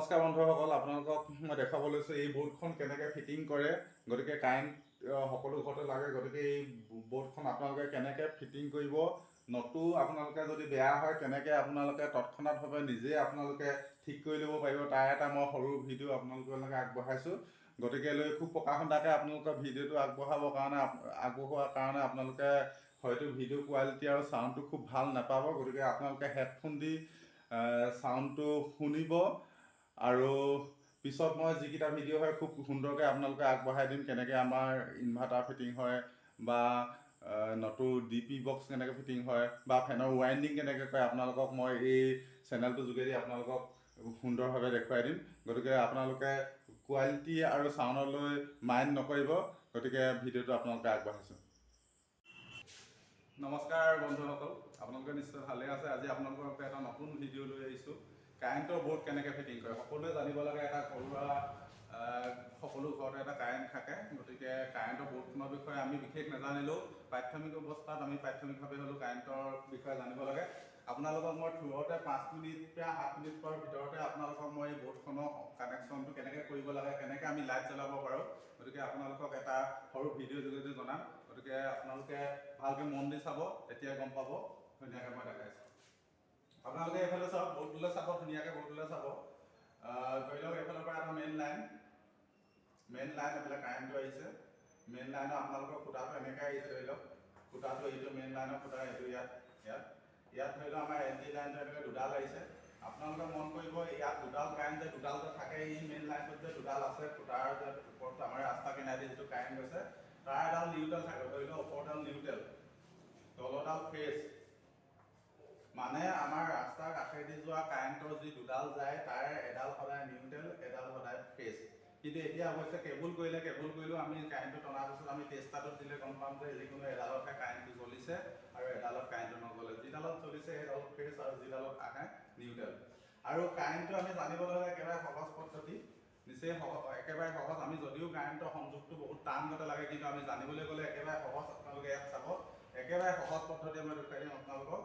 নমস্কাৰ বন্ধুসকল, আপোনালোকক মই দেখুৱাব লৈছোঁ এই বৰ্ডখন কেনেকৈ ফিটিং কৰে। গতিকে কাৰেণ্ট সকলো ঘৰতে লাগে। গতিকে এই বৰ্ডখন আপোনালোকে কেনেকৈ ফিটিং কৰিব, নতু আপোনালোকে যদি বেয়া হয় কেনেকৈ আপোনালোকে তৎক্ষণাতভাৱে নিজে আপোনালোকে ঠিক কৰি ল'ব পাৰিব, তাৰ এটা মই সৰু ভিডিঅ' আপোনালোকলৈকে আগবঢ়াইছোঁ। গতিকে লৈ খুব পকা খুন্দাকৈ আপোনালোকৰ ভিডিঅ'টো আগবঢ়াবৰ কাৰণে আগবঢ়োৱাৰ কাৰণে আপোনালোকে হয়তো ভিডিঅ' কোৱালিটি আৰু চাউণ্ডটো খুব ভাল নাপাব। গতিকে আপোনালোকে হেডফোন দি চাউণ্ডটো শুনিব আৰু পিছত মই যিকেইটা ভিডিঅ' হয় খুব সুন্দৰকৈ আপোনালোকে আগবঢ়াই দিম, কেনেকৈ আমাৰ ইনভাৰ্টাৰ ফিটিং হয় বা নতুন ডিপি বক্স কেনেকৈ ফিটিং হয় বা ফেনৰ ৱাইণ্ডিং কেনেকৈ কৰে, আপোনালোকক মই এই চেনেলটোৰ যোগেদি আপোনালোকক সুন্দৰভাৱে দেখুৱাই দিম। গতিকে আপোনালোকে কোৱালিটি আৰু চাউণ্ডলৈ মাইণ্ড নকৰিব। গতিকে ভিডিঅ'টো আপোনালোকে আগবঢ়াইছোঁ। নমস্কাৰ বন্ধুসকল, আপোনালোকে নিশ্চয় ভালে আছে। আজি আপোনালোকৰ বাবে এটা নতুন ভিডিঅ' লৈ আহিছোঁ, কাৰেণ্টৰ বৰ্ড কেনেকৈ ফিটিং কৰে। সকলোৱে জানিব লাগে, এটা ঘৰুৱা সকলো ঘৰতে এটা কাৰেণ্ট থাকে। গতিকে কাৰেণ্টৰ বৰ্ডখনৰ বিষয়ে আমি বিশেষ নাজানিলেও প্ৰাথমিক অৱস্থাত আমি প্ৰাথমিকভাৱে হ'লেও কাৰেণ্টৰ বিষয়ে জানিব লাগে। আপোনালোকক মই থ্ৰুতে 5 মিনিট বা 7 মিনিটৰ ভিতৰতে আপোনালোকক মই এই বৰ্ডখনৰ কানেকশ্যনটো কেনেকৈ কৰিব লাগে, কেনেকৈ আমি লাইট জ্বলাব পাৰোঁ, গতিকে আপোনালোকক এটা সৰু ভিডিঅ' যোগেদি জনাম। গতিকে আপোনালোকে ভালকৈ মন দি চাব, তেতিয়া গম পাব। ধুনীয়াকৈ মই দেখাইছোঁ, আপোনালোকে এইফালে চাওক, বৰ্ডটোলৈ চাব, ধুনীয়াকৈ বৰ্ডটোলৈ চাব। ধৰি লওক এইফালৰ পৰা এটা মেইন লাইন এইফালে কাৰেণ্টটো আহিছে। মেইন লাইনৰ আপোনালোকৰ খুঁটাটো এনেকৈ আহিছে। ধৰি লওক খুঁটাটো এইটো মেইন লাইনৰ খুঁটা, এইটো ইয়াত ইয়াত ইয়াত ধৰি লওক আমাৰ এল টি লাইনটো এনেকৈ দুডাল আহিছে। আপোনালোকে মন কৰিব, ইয়াত দুডাল কাৰেণ্ট যে দুডাল যে থাকে, এই মেইন লাইনটোত যে দুডাল আছে, খুঁটাৰ যে ওপৰত আমাৰ ৰাস্তা কিনাৰেদি যিটো কাৰেণ্ট গৈছে, তাৰ এডাল নিউট্ৰেল থাকে। ধৰি লওক ওপৰডাল নিউট্ৰেল, তলডাল ফেজ। মানে আমাৰ ৰাস্তাৰ কাষেদি যোৱা কাৰেণ্টৰ যি দুডাল যায়, তাৰ এডাল সদায় নিউট্ৰেল, এডাল সদায় ফেজ। কিন্তু এতিয়া অৱশ্যে কেবুল কৰিলেও আমি কাৰেণ্টটো টনাৰ পিছত আমি টেষ্টাৰটোত দিলে গম পাম যে যিকোনো এডালতহে কাৰেণ্টটো জ্বলিছে আৰু এডালত কাৰেণ্টটো নজ্বলে। যিডালত জ্বলিছে সেইডালত ফেজ আৰু যিডালত আহে নিউট্ৰেল। আৰু কাৰেণ্টটো আমি জানিবলৈ হ'লে একেবাৰে সহজ পদ্ধতি, নিচেই সহজ, একেবাৰে সহজ। আমি যদিও কাৰেণ্টৰ সংযোগটো বহুত টান গতে লাগে, কিন্তু আমি জানিবলৈ গ'লে একেবাৰে সহজ। আপোনালোকে ইয়াত চাব, একেবাৰে সহজ পদ্ধতি মই দেখুৱাই দিম আপোনালোকক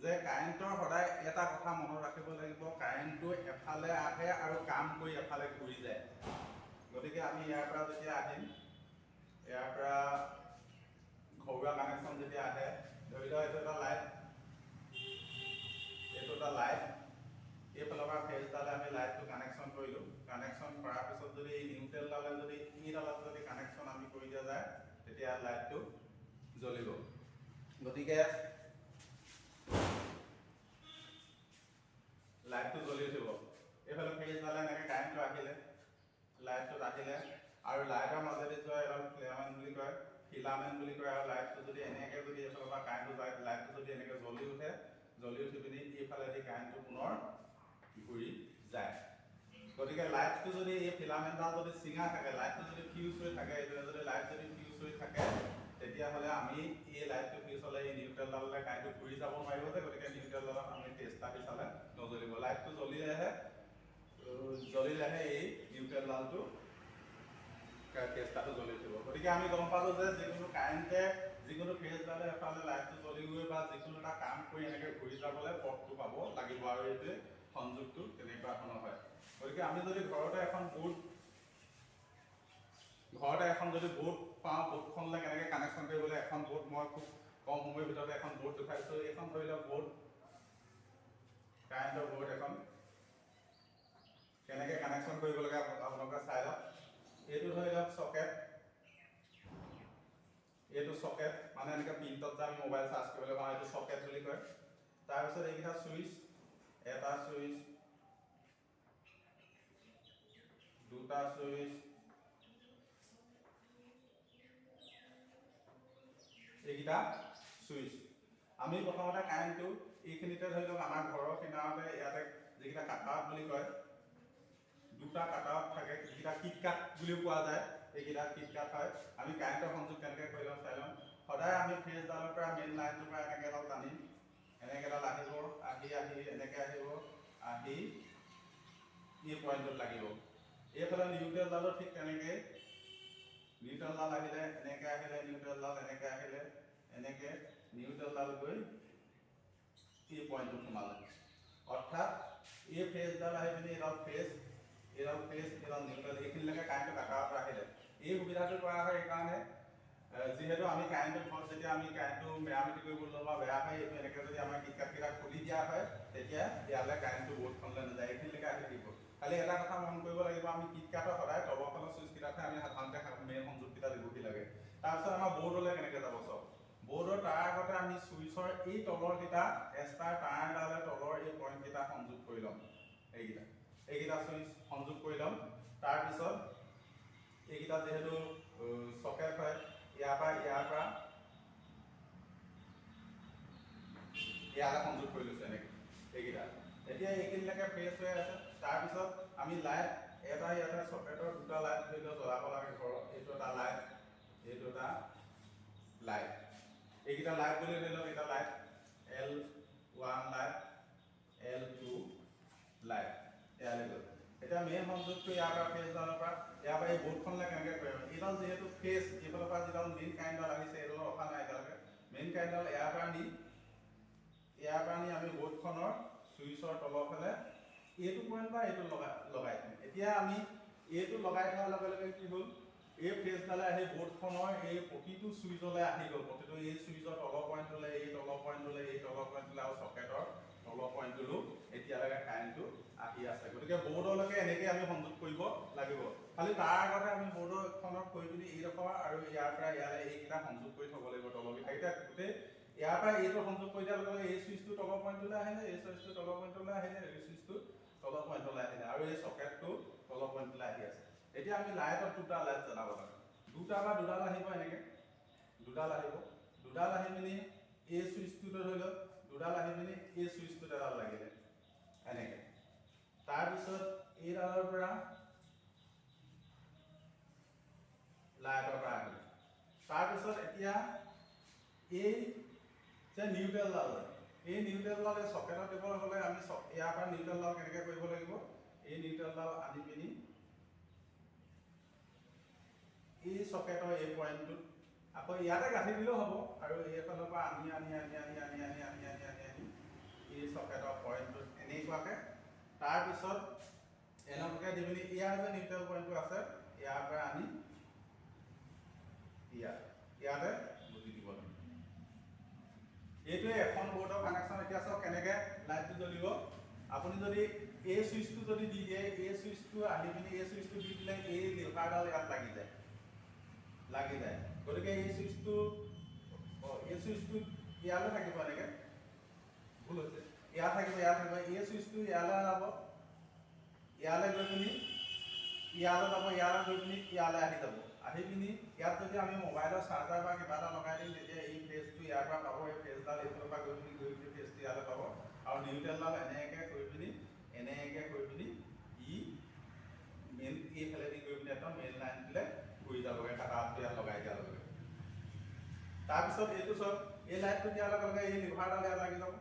যে কাৰেণ্টৰ সদায় এটা কথা মনত ৰাখিব লাগিব, কাৰেণ্টটো এফালে আহে আৰু কাম কৰি এফালে ঘূৰি যায়। গতিকে আমি ইয়াৰ পৰা যেতিয়া আহিম, ইয়াৰ পৰা ঘৰুৱা কানেকশ্যন যেতিয়া আহে, ধৰি লওক এইটো এটা লাইট, এইটো এটা লাইট, এইফালৰ পৰা ফেজডালে আমি লাইটটো কানেকশ্যন কৰিলোঁ। কানেকশ্যন কৰাৰ পিছত যদি এই নিউট্ৰেলডালে যদি ইডালত যদি কানেকশ্যন আমি কৰি দিয়া যায়, তেতিয়া লাইটটো জ্বলিব। গতিকে লাইটটো জ্বলি উঠিব। এইফালে ফেজডালে এনেকৈ কাৰেণ্টটো আহিলে, লাইটটোত আহিলে আৰু লাইটৰ মাজেদি যোৱা এডাল ফিলামেণ্ট বুলি কয়, ফিলামেণ্ট বুলি কয়। আৰু লাইটটো যদি এনেকৈ যদি এইফালৰ পৰা কাৰেণ্টটো যায়, লাইটটো যদি এনেকৈ জ্বলি উঠে, জ্বলি উঠি পিনি এইফালেদি কাৰেণ্টটো পুনৰ ঘূৰি যায়। গতিকে লাইটটো যদি এই ফিলামেণ্টডাল যদি ছিঙা থাকে, লাইটটো যদি ফিউজ হৈ থাকে, এইটো যদি লাইট যদি ফিউজ হৈ থাকে, তেতিয়াহ'লে আমি এই লাইটটো ফিউজ হ'লে এই নিউট্ৰেলডাললৈ কাৰেণ্টটো ঘূৰি যাব নোৱাৰিব যে। গতিকে নিউট্ৰেলডালত আমি টেষ্টাৰ দি চালে নজ্বলিব। লাইটটো জ্বলিলেহে এই নিউট্ৰেলডালটো টেষ্টাৰটো জ্বলি উঠিব। গতিকে আমি গম পালোঁ যে যিকোনো কাৰেণ্টে যিকোনো ফেজডালে এফালে লাইটটো জ্বলি গৈ বা যিকোনো এটা কাম কৰি এনেকৈ ঘূৰি যাবলৈ পথটো পাব লাগিব আৰু এইটোৱে সংযোগটো তেনেকুৱা ধৰণৰ হয়। গতিকে আমি যদি ঘৰতে এখন যদি বৰ্ড পাওঁ, বৰ্ডখনলৈ কেনেকৈ কানেকশ্যন কৰিবলৈ এখন বৰ্ড মই খুব কম সময়ৰ ভিতৰতে এখন বৰ্ড দেখুৱাইছোঁ। এইখন ধৰি লওক বৰ্ড, কাৰেণ্টৰ বৰ্ড এখন কেনেকৈ কানেকশ্যন কৰিব লাগে আপোনালোকে চাই লওক। এইটো ধৰি লওক চকেট, এইটো চকেট মানে এনেকৈ পিণ্টত যে আমি মোবাইল চাৰ্জ কৰিবলৈ পাওঁ, এইটো চকেট বুলি কয়। তাৰপিছত এইকেইটা চুইচ, এটা চুইচ, দুটা চুইচ, এইকেইটা চুইচ। আমি প্ৰথমতে কাৰেণ্টটো এইখিনিতে ধৰি লওক আমাৰ ঘৰৰ কিনাৰতে ইয়াতে যিকেইটা কাটাৱত বুলি কয়, দুটা কাটাৱত থাকে, যিকেইটা কিট কাট বুলিও কোৱা যায়, এইকেইটা কিট কাট হয়। আমি কাৰেণ্টৰ সংযোগ কেনেকৈ কৰি লওঁ চাই ল'ম। সদায় আমি ফেজডালৰ পৰা মেইন লাইনটোৰ পৰা এনেকৈ এডাল টানিম, এনেকৈ এডাল আহিব, আহি আহি এনেকৈ আহিব, আহি এই পইণ্টটোত লাগিব। এইফালে নিউট্ৰেলডালো ঠিক তেনেকৈ, নিউট্ৰেলডাল আহিলে এনেকৈ আহিলে, নিউট্ৰেলডাল এনেকৈ আহিলে, এনেকৈ নিউট্ৰেলডাল গৈ এই পইণ্টটোত সোমালে। অৰ্থাৎ এই ফেজডাল আহি পিনি এইডাল ফেজ, এইডাল ফেজ, এইডাল নিউট্ৰেল। এইখিনিলৈকে কাৰেণ্টটো কাটাৰ পৰা আহিলে এই সুবিধাটো কৰা হয় এইকাৰণে, যিহেতু আমি কাৰেণ্টটো ঘৰত যেতিয়া আমি কাৰেণ্টটো মেৰামতি কৰিবলৈ লওঁ বা বেয়া হয়, এইটো এনেকৈ যদি আমাৰ কিটকাটকেইটা খুলি দিয়া হয়, তেতিয়া ইয়ালৈ কাৰেণ্টটো বৰ্ডখনলৈ নাযায়, এইখিনিলৈকে আহি থাকিব। খালি এটা কথা মন কৰিব লাগিব, আমি কিটকাটৰ সদায় তলৰ ফালৰ চুইচকেইটাতহে আমি সাধাৰণতে মেইন সংযোগকেইটা দিবহি লাগে। তাৰপিছত আমাৰ বৰ্ডলৈ কেনেকৈ যাব চব? বৰ্ডৰ তাৰ আগতে আমি চুইচৰ এই তলৰকেইটা এক্সট্ৰা তাঁৰডালে তলৰ এই পইণ্টকেইটা সংযোগ কৰি ল'ম। এইকেইটা চুইচ সংযোগ কৰি ল'ম। তাৰপিছত এইকেইটা যিহেতু চকেট হয়, ইয়াৰ পৰা ইয়ালৈ সংযোগ কৰি লৈছোঁ এনেকৈ এইকেইটা। এতিয়া এইখিনিলৈকে ফ্ৰেছ হৈ আছে। তাৰপিছত আমি লাইট এটা ইয়াতে চকেটৰ দুটা লাইট ধৰি লওক জ্বলাব লাগে ঘৰত। এইটো এটা লাইট, এইটো এটা লাইট। এইকেইটা লাইট বুলি ধৰি লওক, এটা light L1 light, L2 light ইয়ালৈ গ'ল। এতিয়া মেইন সংযোগটো ইয়াৰ পৰা ফেজডালৰ পৰা, ইয়াৰ পৰা এই বৰ্ডখনলৈ কেনেকৈ কৰিম? এইডাল যিহেতু ফেজ, এইফালৰ পৰা যিডাল মেইন কাৰেণ্টডাল আহিছে, এইডাল অহা নাই এতিয়ালৈকে। মেইন কাৰেণ্টডাল ইয়াৰ পৰা নি আমি বৰ্ডখনৰ চুইচৰ তলৰ ফালে এইটো পইণ্ট বা এইটো লগাই থ'ম। এতিয়া আমি এইটো লগাই থোৱাৰ লগে লগে কি হ'ল? এই ফেজডালে আহি বৰ্ডখনৰ এই প্ৰতিটো চুইচলৈ আহি গ'ল। প্ৰতিটো এই চুইচৰ তলৰ পইণ্টলৈ, এই তলৰ পইণ্টলৈ, এই তলৰ পইণ্টলৈ আৰু চকেটৰ তলৰ পইণ্টলৈও এতিয়ালৈকে কাৰেণ্টটো আহি আছে। গতিকে বৰ্ডলৈকে এনেকৈ আমি সংযোগ কৰিব লাগিব। খালি তাৰ আগতে আমি বৰ্ডখনত কৰি পিনি এইডোখৰ আৰু ইয়াৰ পৰা ইয়ালৈ এইকেইটা সংযোগ কৰি থ'ব লাগিব তলৰকেইটা। এতিয়া গোটেই ইয়াৰ পৰা এইটো সংযোগ কৰি দিয়াৰ লগে লগে এই চুইচটো তলৰ পইণ্টলৈ আহিলে, এই চুইচটো তলৰ পইণ্টলৈ আহিলে, এই চুইচটো তলৰ পইণ্টলৈ আহিলে আৰু এই চকেটটো তলৰ পইণ্টলৈ আহি আছে। এতিয়া আমি লাইটত দুটা লাইট জ্বলাব লাগে। দুটা বা দুডাল আহিব এনেকৈ, দুডাল আহিব। দুডাল আহি পিনি এই চুইচটোতে ধৰি লওক, দুডাল আহি পিনি এই চুইচটোত এডাল লাগিলে এনেকৈ। তাৰপিছত এইডালৰ পৰা লাইটৰ পৰা আহিলে। তাৰপিছত এতিয়া এই যে নিউট্ৰেলডাল, এই নিউট্ৰেলডাল এই চকেটত দিবলৈ হ'লে আমি ইয়াৰ পৰা নিউট্ৰেলডাল কেনেকৈ কৰিব লাগিব? এই নিউট্ৰেলডাল আনি পিনি এই চকেটৰ এই পইণ্টটোত আকৌ ইয়াতে গাঁঠি দিলেও হ'ব আৰু এইফালৰ পৰা আনি আনি আনি আনি আনি আনি আনি আনি আনি আনি এই চকেটৰ পইণ্টটোত এনেকুৱাকৈ, তাৰপিছত এনেকুৱাকৈ দি পিনি ইয়াৰ যে নিউট্ৰেল পইণ্টটো আছে, ইয়াৰ পৰা আনি ইয়াতে গুজি দিব লাগে। এইটোৱে এখন বৰ্ডৰ কানেকশ্যন। এতিয়া চাওক কেনেকৈ লাইটটো জ্বলিব। আপুনি যদি এই চুইচটো যদি দি দিয়ে, এই চুইচটো আহি পিনি এই চুইচটো দি দিলে এই লিভাৰডাল ইয়াত লাগি যায়। গতিকে এই চুইচটো ইয়ালৈ থাকিব এনেকৈ, ভুল হৈছে, ইয়াত থাকিব, ইয়াত থাকিব। এই চুইচটো ইয়ালৈ যাব, ইয়ালৈ গৈ পিনি ইয়ালৈ যাব, ইয়ালৈ গৈ পিনি ইয়ালৈ আহি যাব। আহি পিনি ইয়াত যদি আমি মোবাইলৰ চাৰ্জাৰ বা কিবা এটা লগাই দিম, তেতিয়া এই ফেজটো ইয়াৰ পৰা পাব। এই ফেজডাল এইফালৰ পৰা গৈ পিনি ফেজটো ইয়ালৈ পাব আৰু নিউট্ৰেলডাল এনেকৈ কৰি পিনি ই মেইন এইফালেদি গৈ পিনি একদম মেইন লাইনটোলৈ ঘূৰি যাবগৈ, কাটাটো ইয়াত লগাই দিয়াৰ লগে লগে। তাৰপিছত এইটো চাওক, এই লাইটটো দিয়াৰ লগে লগে এই লিভাৰডাল ইয়াত লাগি যাব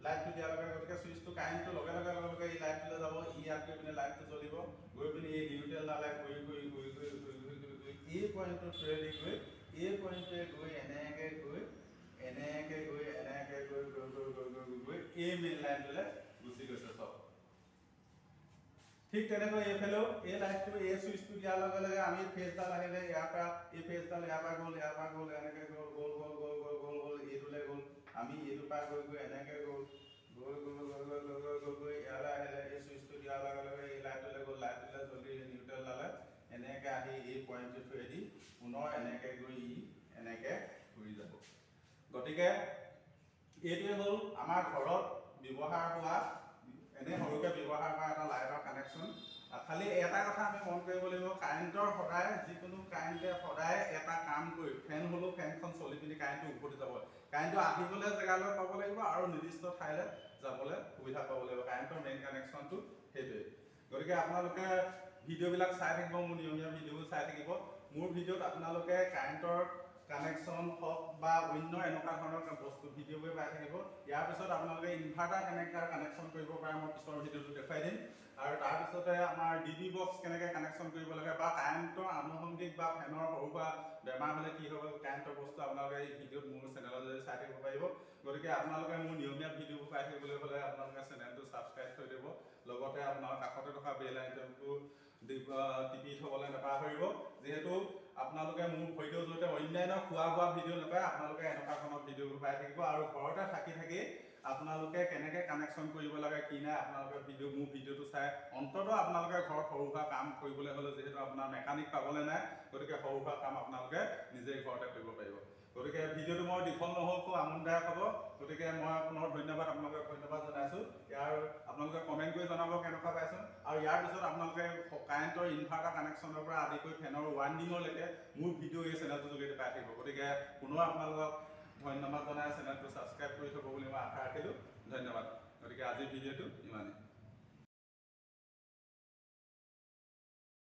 লাইটটো দিয়াৰ লগে লগে। গতিকে চুইচটো কাৰেণ্টটো লগে লগে এই লাইটটোলৈ যাব। ই ইয়াত গৈ পিনে লাইটটো জ্বলিব, গৈ পিনি এই নিউট্ৰেলডালে ঘূৰি ঘূৰি ঘূৰি ঘূৰি ঘূৰি ঘূৰি ঘূৰি ঘূৰি এই পইণ্টটোৰ থ্ৰুৱেদি গৈ, এই পইণ্টটোৱে গৈ, এনেকৈ গৈ, এনেকৈ গৈ, এনেকৈ গৈ গৈ গৈ গৈ গৈ গৈ গৈ এই মেইন লাইনটোলৈ গুচি গৈছে চব। ঠিক তেনেকৈ এইফালেও এই লাইটটো, এই চুইচটো দিয়াৰ লগে লগে আমি ফেজডাল আহিলে ইয়াৰ পৰা, এই ফেজডাল ইয়াৰ পৰা গ'ল, ইয়াৰ পৰা গ'ল, এনেকৈ গ'ল, গ'ল গ'ল গ'ল গ'ল গ'ল গ'ল, এইটোলৈ গ'ল। আমি এইটোৰ পৰা গৈ গৈ এনেকৈ গ'ল, গৈ গৈ গৈ গৈ গৈ গৈ গৈ গৈ ইয়ালৈ আহিলে। এই চুইচটো দিয়াৰ লগে লগে এই লাইটটোলৈ গ'ল, লাইটটোলৈ জ্বলি নিউট্ৰেলডালে এনেকৈ আহি এই পইণ্টটোৰ থ্ৰুৱেদি পুনৰ এনেকৈ গৈ ই এনেকৈ ঘূৰি যাব। গতিকে এইটোৱে হ'ল আমাৰ ঘৰত ব্যৱহাৰ হোৱা, এনেই সৰুকৈ ব্যৱহাৰ কৰা এটা লাইটৰ কানেকশ্যন। খালি এটা কথা আমি মন কৰিব লাগিব, কাৰেণ্টৰ সদায়, যিকোনো কাৰেণ্টে সদায় এটা কাম কৰি, ফেন হ'লেও ফেনখন চলি পিনি কাৰেণ্টটো উভতি যাব। কাৰেণ্টটো আহিবলৈ জেগালৈ পাব লাগিব আৰু নিৰ্দিষ্ট ঠাইলৈ যাবলৈ সুবিধা পাব লাগিব। কাৰেণ্টৰ মেইন কানেকশ্যনটো সেইটোৱে। গতিকে আপোনালোকে ভিডিঅ'বিলাক চাই থাকিব, মোৰ নিয়মীয়া ভিডিঅ'বোৰ চাই থাকিব। মোৰ ভিডিঅ'ত আপোনালোকে কাৰেণ্টৰ কানেকশ্যন হওক বা অন্য এনেকুৱা ধৰণৰ বস্তু ভিডিঅ'বোৰ পাই থাকিব। ইয়াৰ পিছত আপোনালোকে ইনভাৰ্টাৰ কেনেকৈ কানেকশ্যন কৰিব পাৰে, মই পিছৰ ভিডিঅ'টো দেখুৱাই দিম। আৰু তাৰপিছতে আমাৰ ডিবি বক্স কেনেকৈ কানেকশ্যন কৰিব লাগে বা কাৰেণ্টৰ আনুষংগিক বা ফেনৰ সৰু সুৰা বেমাৰ হ'লে কি হ'ব কাৰেণ্টৰ বস্তু, আপোনালোকে এই ভিডিঅ'ত মোৰ চেনেলত যদি চাই থাকিব পাৰিব। গতিকে আপোনালোকে মোৰ নিয়মীয়া ভিডিঅ'বোৰ পাই থাকিবলৈ হ'লে আপোনালোকে চেনেলটো ছাবস্ক্ৰাইব কৰি দিব। লগতে লগতে আপোনাৰ কাষতে থকা বেল আইকনটো টিপি থ'বলৈ নাপাহৰিব। যিহেতু আপোনালোকে মোৰ ভিডিঅ'ৰ জৰিয়তে অন্যান্য খোৱা বোৱা ভিডিঅ' নাপায়, আপোনালোকে এনেকুৱা ধৰণৰ ভিডিঅ'বোৰ পাই থাকিব। আৰু ঘৰতে থাকি থাকি আপোনালোকে কেনেকৈ কানেকশ্যন কৰিব লাগে কি নাই, আপোনালোকে মোৰ ভিডিঅ'টো চাই অন্ততঃ আপোনালোকে ঘৰত সৰু সুৰা কাম কৰিবলৈ হ'লে, যিহেতু আপোনাৰ মেকানিক পাবলৈ নাই, গতিকে সৰু সুৰা কাম আপোনালোকে নিজেই ঘৰতে কৰিব পাৰিব। গতিকে ভিডিঅ'টো মই দীঘল নহ'ল, খুব আমনিদায়ক হ'ব। গতিকে মই পুনৰ ধন্যবাদ, আপোনালোকে ধন্যবাদ জনাইছোঁ। ইয়াৰ আপোনালোকে কমেণ্ট কৰি জনাব কেনেকুৱা পাইছোঁ। আৰু ইয়াৰ পিছত আপোনালোকে কাৰেণ্টৰ ইনভাৰ্টাৰ কানেকশ্যনৰ পৰা আদি কৰি ফেনৰ ৱাইণ্ডিঙলৈকে মোৰ ভিডিঅ' এই চেনেলটোৰ যোগেদি পাই থাকিব। গতিকে পুনৰ আপোনালোকক ধন্যবাদ জনাই চেনেলটো ছাবস্ক্ৰাইব কৰি থ'ব বুলি মই আশা ৰাখিলোঁ। ধন্যবাদ। গতিকে আজিৰ ভিডিঅ'টো ইমানেই।